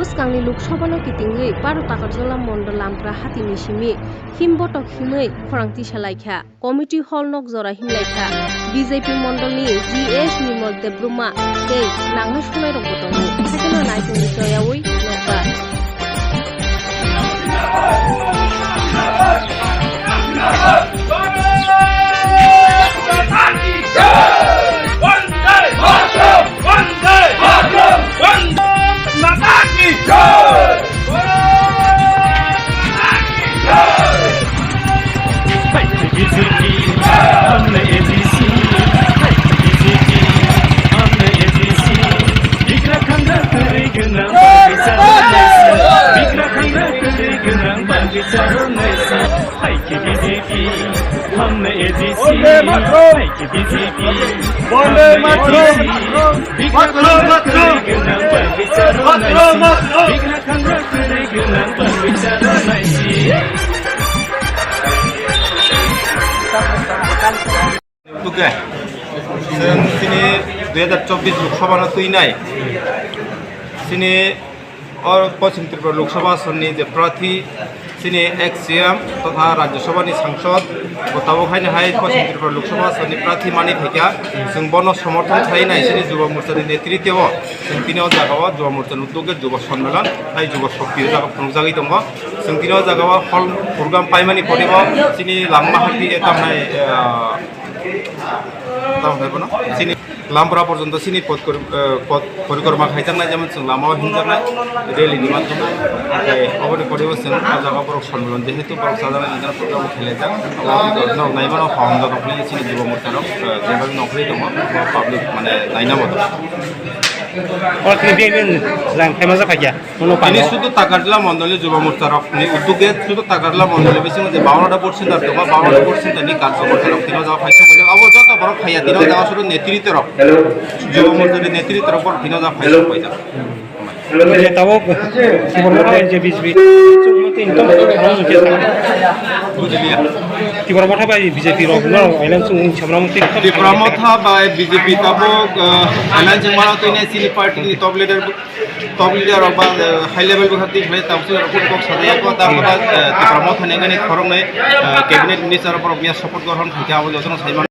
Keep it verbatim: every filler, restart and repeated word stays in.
Bwskangni Lok Sabhano kitingwi Baro Takarjala Mondol Lampra Hatini simi himbotok himwi khorang tisa laikha. Committee hall nok jora himlaikha. B J P mondolni G S Nimol Debbarma tei nangma sunairokbo tongo. Haikhe no naisingni choyaui nokbar. Hai khe B J P, hamna A D C, hai khe B J P, Bonde Mataram! Mataram, Mataram! Tuke, chwng chini dui hazar chobbish Lok Sabha no twi nai. Chini o Poschim Tripura Lok Sabha asonni je prarthi, chini ex C M totha Rajya Sabha ni sangsod, bo tabuk haino hai Poschim Tripura Lok Sabha asonni prarthi mani phaikha, chwng bono somorthon khlai nai chini Juba Morcha ni netritwo. Chwng tini o jaga o Juba Morcha ni uddog e Juba Sonmelan, hai Juba Shokti o jaga phunukjagwi tongo. Chwng tini o jaga o hall program paimani pore bo chini langma haphi e tamnai, ah, Tamo khe bono chini Lampra porjonto chini pot kori-, eh, pot porikorma khaijaknai, jemon chwng lama o hinjaknai, rally ni maddhome. Tei oboni pore bo chwng o jaga borok sonmilon, jehetu borok chajaknai nangjaknai program bo khailaijak. Abo borok naimano kaham jaga phai chini Juba Morcha rok, eh, jebari nongkhorwi tongo, public mane naina moto. O chini B N P lang khaima jakha kya? Bono Tini pano. Sudu Takarjala Mondoli Juba Morcha rok ni uddog e sudu Takarjala Mondoli bisingo je bawanno ta vote center tongo, bawanno ta vote center ni karjokorta rok tino jaga phai sokphaijak. Abo joto borok phaiya tino jaga sudu netritwo rok. Juba Morcha ni netritwo rok borok tino jaga phai sokphaijak. Tabuk Tipra Motha je B J P chukno tin tong tong tong tong. Bujiliya. Tipra Motha bai B J P rok no alliance chung samram tik. Tipra Motha bai B J P tabuk, eh, alliance chung mano twi nai chini party ni top leader Top leader rok ba, eh, high level bwkha twi khlai tamo se rok kok sajaya ko ta ko ba, eh, Tipra Motha ni gani khoroknwi, eh, cabinet minister rok borok mia support gorhon khaikha abo jotono sai mano.